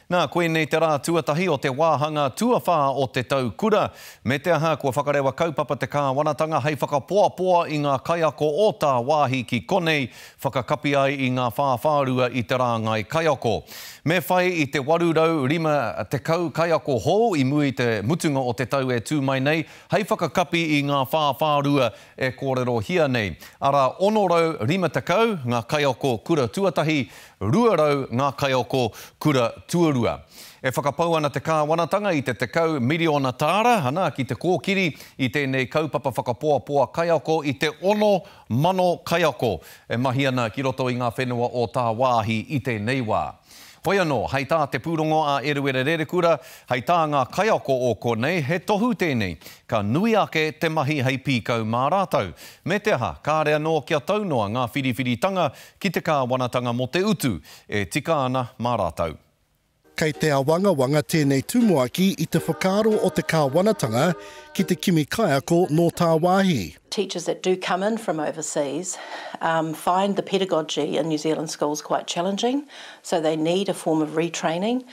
Nā, koinei te rā tuatahi o te wāhanga tuawhā o te tau kura, me te aha kua whakarewa kaupapa te kāwanatanga hei whakapoapoa i ngā kaiako o tāwāhi ki konei whakakapi ai i ngā whāwhārua i te rāngai kaiako. Me whai i te 850 kaiako hou i mua i te mutunga o te tau e tū mai nei hei whakakapi i ngā whāwhārua e kōrerohia nei. Arā, 650 ngā kaiako kura tuatahi, 200 ngā kaiako kura tuarua. E whakapau ana te kāwanatanga i te 10 miriona tāra, ana, ki te kōkiri i tēnei kaupapa whakapoapoa kaiako i te 6,000 kaiako e mahi ana ki roto i ngā whenua o tāwāhi i tēnei wā. Hoi anō, hei tā te pūrongo a Eruera Rerekura, hei tā ngā kaiako o konei, he tohu tēnei, ka nui ake te mahi hei pīkau mā rātou. Me te aha, kāre anō kia tau noa ngā whiriwhiritanga ki te kāwanatanga mō te utu e tika ana mā rātou. Kei te awangawanga tēnei tumuaki i te whakaaro o te kāwanatanga ki te kimi kaiako nō tāwāhi. Teachers that do come in from overseas find the pedagogy in New Zealand schools quite challenging, so they need a form of retraining,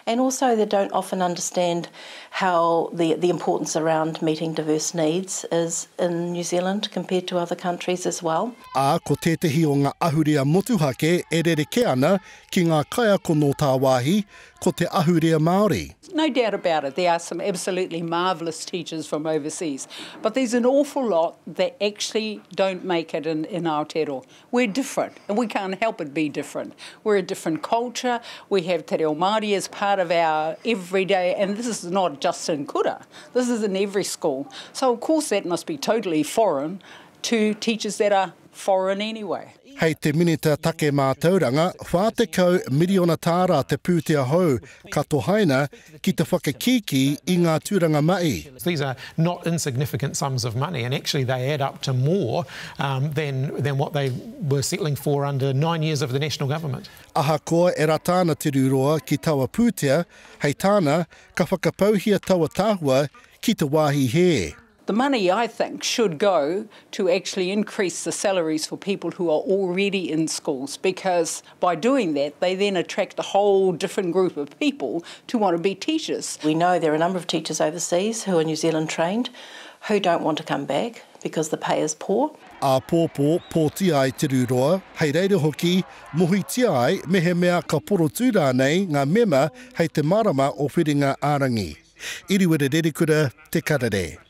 and also they don't often understand how the the importance around meeting diverse needs is in New Zealand compared to other countries as well. Ā, ko tētehi o ngā ahurea motuhake e rerekē ana ki ngā kaiako nō tāwāhi, ko te ahurea Māori. No doubt about it, there are some absolutely marvellous teachers from overseas, but there's an awful lot that actually don't make it in, in Aotearoa. We're different, and we can't help but be different. We're a different culture, we have te reo Māori as part of our everyday, and this is not just in kura, this is in every school. So of course that must be totally foreign to teachers that are foreign anyway. Hei te Minita Take Mātauranga, 40 miriona tāra te pūtea hou ka tohaina ki te whakakīkī i ngā tūranga mahi. These are not insignificant sums of money and actually they add up to more than than what they were settling for under nine years of the national government. Ahakoa e rata ana Te Rūroa ki taua pūtea, hei tāna, ka whakapauhia taua tahua ki te wāhi hē. The money, I think, should go to actually increase the salaries for people who are already in schools because by doing that, they then attract a whole different group of people to want to be teachers. We know there are a number of teachers overseas who are New Zealand trained who don't want to come back because the pay is poor. Āpōpō pōti ai Te Rūroa, hei reira hoki mohitia ai mehemea ka porotū rānei ngā mema hei te marama o Whiringa-ā-rangi. Iriwere Rerekura, Te Karere.